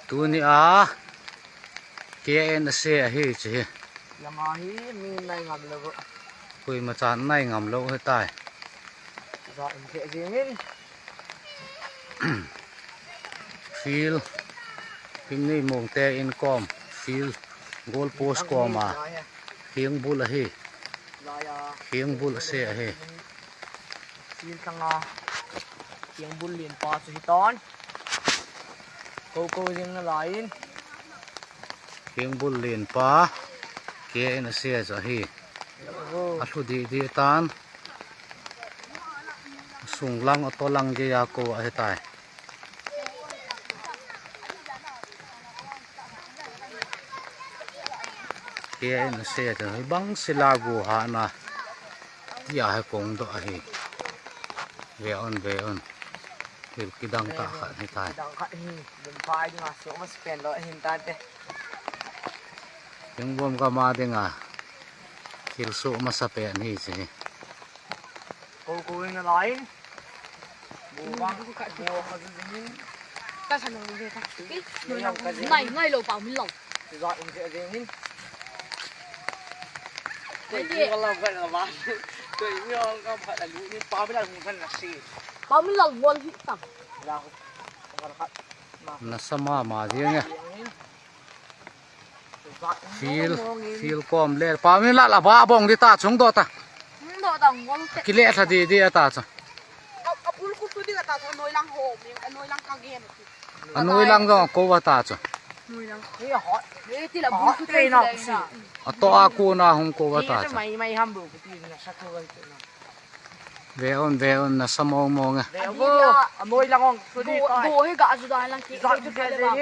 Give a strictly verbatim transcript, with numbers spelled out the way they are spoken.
Tuni a K N C ahi chu hi. Lama hi mi nai ngam lo. Kui macha nai ngam lo hi tai. Za in khe jingin. Field. Pimni mong te in kom. Field. Goal post kom a. Hieng bul ahi. Hieng bul ase ahi. Field thanga. Hieng bul lien pa chu hi ton. Ko ko jing na lain. Hieng bul lien pa. K N C chu ahi. Oh. A hlu di di tan. Sung lang a to lang ge ya ko ahi tai. K N C chu hi bang sila gu ha na. Tia he kong do ahi. Ve on, ve on. Thil kidang ta khat hi tai. Dang khat hi, dum pai nga so mas pen lo hin ta te. Yung bom ka ma ding a. Thil so masa pen hi si. Ko ko in a line. Bu bang, bu ka ju ding. Ka sa nong de ta. Ngai, ngai lo pa min lo. Za in je ding hin. Ko ko la ba la ba. Ko ko la ba la lu ni pa ba la lu kan na si. Pa min lo wol hi ta. La. Nasa mama ding a. Field, field kom le. Pa min la la ba bong di ta chung do ta. Hung do ta ngol te. Ki le tha di di ta chu. A, a bul ku tu di ta chu noi lang ho mi, a noi lang ka gen. A noi lang do ko wa ta chu. Noi lang. Ni hot. Ni ti la bul ku te na si. A to a ku na hung ko wa ta chu. Mai mai ham bu ku ti na sa ko wa ti na. Ve on, ve on, nasa mong mong a. Ve on, a moi lang ong. Go, go hi ga ju da lang ki. Za ju da lang.